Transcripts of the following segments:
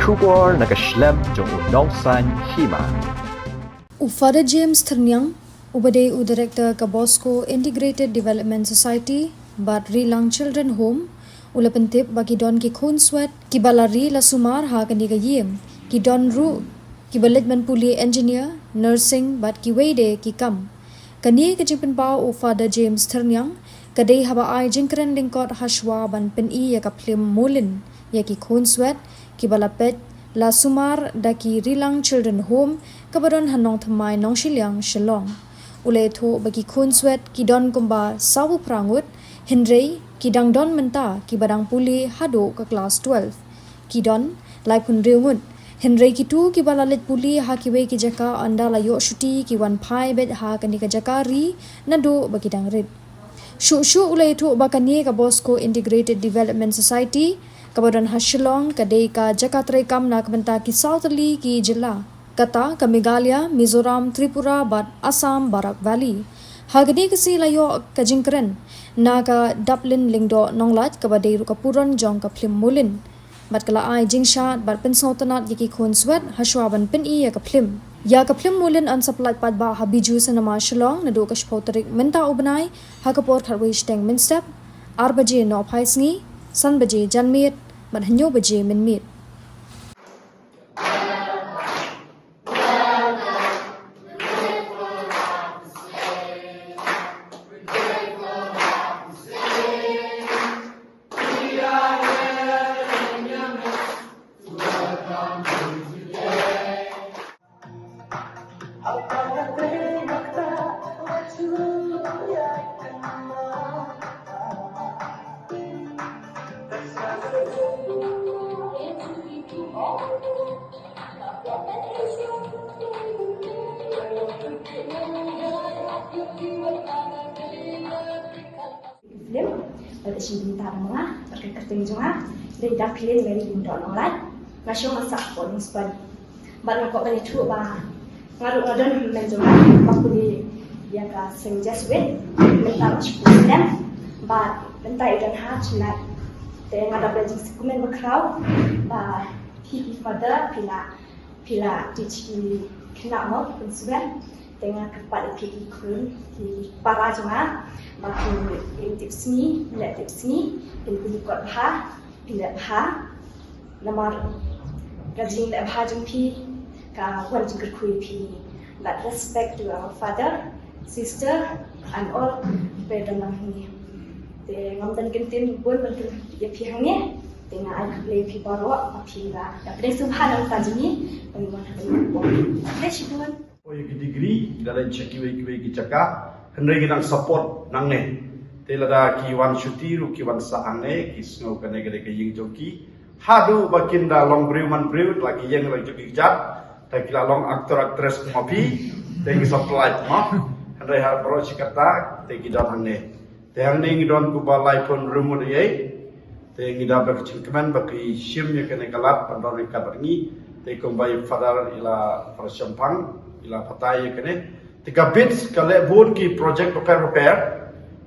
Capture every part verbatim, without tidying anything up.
Khubor na ka shlem jong u Nongsaiñ Hima. U Father James Thyrniang, uba dei u Director ka Bosco Integrated Development Society bad Rilang Children Home, u la pyntip ba ki don ki khun swet kiba la ri la sumar ha kane ka ïing. Ki don ruh kiba leit ban pule engineer, nursing bad kiwei de ki kam. Kane ka jingpynpaw u Father James Thyrniang ka dei haba ai jingkren lyngkot hashwa ban pyni ïa ka phlim Mulin ïa ki khun swet kiba la peit la sumar da ki Rilang Children Home kaba don ha Nongthymmai Nongshiliang Shillong. U la ïathuh ba ki khun swet ki don kumba sawphew phra ngut, hynrei ki dang don mynta kiba dang pule haduh ka klas twelve. Ki don laiphew hynriew ngut, hynrei kito kiba la leit pule ha kiwei ki jaka ynda la ïoh shuti ki wan phai beit ha kane ka jaka ri naduh ba ki dang rit. Shuh shuh u la ïathuh ba kane ka Bosco Integrated Development Society kaba don ha Shillong ka dei ka jaka treikam na ka bynta ki saw tylli ki jylla, kata ka Meghalaya, Mizoram, Tripura bad Assam Barak Valley. Ha kane ka sngi la ïoh ka jingkren na ka Daplin Lyngdoh Nonglait kaba dei ruh ka puron jong ka phlim Mulin. Bad ka la ai jingshad bad pynsngewtynnad ïa ki khun swet hashwa ban pyni ïa ka phlim. Ïa ka phlim Mulin yn sa pynlait paidbah ha Bijou Cinema Shillong naduh ka shiphew tarik mynta u bnai ha ka por khatwei shiteng mynstep, ar baje nohphai sngi, san baje janmiet bad hynñiew baje mynmiet. Film, bad shin bynta ma nga, bad ka kyrteng jong nga, dei Daplin Mary Lyngdoh Nonglait, nga shong ha Sahpon Nongspad. Bad nga kwah ban ïathuh ba nga ruh nga don ha hynmen jong nga ba pule ïa ka Saint Jesuit, mynta nga shu pule snem, bad mynta i don ha Chennai. Te nga dap da jingsngewkmen bakhraw ba phi ki father phi la Phi la teach ki khynnah mo ki khun sngewbha. Te nga kyrpad ïa phi ki khun ki para jong nga ba kin im tipsngi, leh tipsngi, kin pynlong kot bha, kin leh bha. Namar ka jingleh bha jong phi ka wan jingkyrkhu ïa phi. But respect to our father, sister and all, phi don lang hangne. Te ngam don kyntien bun ban kren ïa phi hangne. Te nga ai khublei ïa phi baroh ba phi la ïa pdiang sngewbha na ka jingim ba ngi wan ha kane ka por. Khublei shibun. Oi, ki degree ki la leit sha kiwei kiwei ki jaka, hynrei ki dang support nangne. Te lada ki wan shuti ruh ki wan sah hangne, ki sngew kane ka dei ka ïing jong ki. Haduh ba kin da long briew man briew, la ki ïeng la jong ki kjat, te ki la long actor actress kum ma phi, te ki support mo. Hynrei ha baroh shi katta te ki don hangne. Te hangne ngi don kumba laiphew hynriew ngut ïa. Te ngi da ba ka jingkmen ba ki shim ïa kane ka lad ban don ryngkat bad ngi. Te kumba i Father i la, Father Shemphang i la batai ïa kane. Te ka BIDS ka leh bun ki project bapher bapher.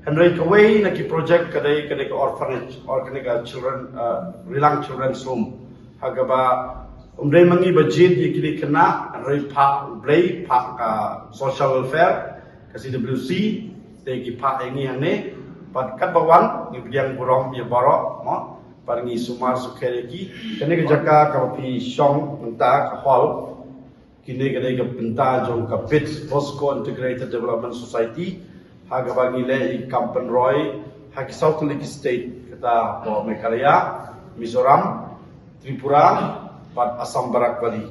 Hynrei kawei na ki project ka dei, ka dei ka orphanage, or kane ka children, uh, Rilang Children's Home. Ha kaba ym dei ma ngi ba jied ïa kine ki khynnah, hynrei phah U Blei, phah ka social welfare, ka C W C, te ki phah ïa ngi hangne, bad katba wan ngi pdiang burom ïa baroh mo, bad ngi sumar sukher ïa ki. Kane ka jaka kaba phi shong mynta, ka hall, kine ka dei ka bynta jong ka BIDS, Bosco Integrated Development Society, ha kaba ngi leh ïa ki kam pynroi ha ki saw tylli ki state, kata hapoh Meghalaya, Mizoram, Tripura bad Assam Barak Valley.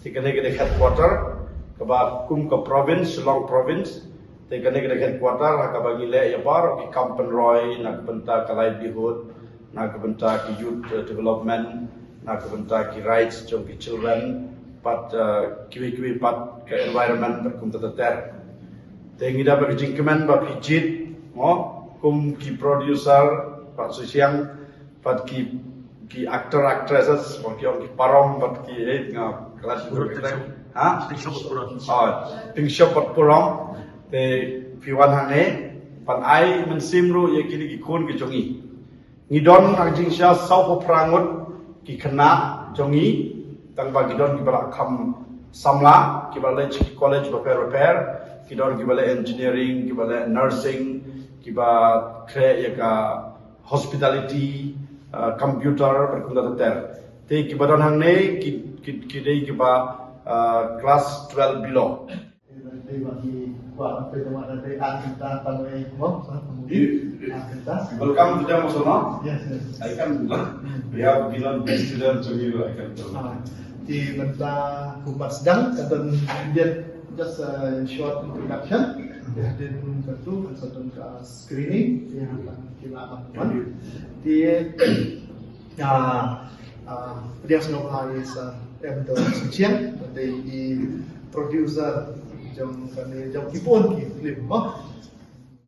Te kane ka dei headquarter kaba kum ka province, Shillong province. Te kane ka dei headquarter ha kaba ngi leh ïa baroh ki kam pynroi na ka bynta ka livelihood, na ka bynta ki youth, eh, development, na ka bynta ki rights jong ki children, bad, eh, kiwei kiwei pat ka environment bad kumta ter ter. Te ngi da ba ka jingkmen ba phi jied mo kum ki producer, pat Susiang, bad ki, ki actor actresses, bad ki ong ki parom, bad ki, eh, nga klas ha? Pynshop bad parom. Te phi wan hangne ban ai mynsiem ruh ïa kine ki khun ki jong ngi. Ngi don ha ka jingshisha sawphew phra ngut ki khynnah jong ngi. Tang ba ki don kiba la kham samla, kiba la leit college bapher bapher, ki don kiba la engineering, kiba la nursing, kiba khreh ïa ka hospitality, uh, computer, bad kumta ter ter. Te kiba don hangne ki ki ki dei kiba uh, class twelve below. Dei ba ki kwah pynjah da dei ar kynta tang ei mo sa tang di ar kynta. Welcome to them also, no? Yes, yes. I can, we have given best student to you, I can tell. Ah, di mynta kumba sdang ka don just a short introduction. Din ka tu kan sa don ka screening ya kan kila kan. Di Ah, ah, pdiang sngewbha ïa i Sir M. Suchiang, dei i producer jong kane jong ki bun ki film mo.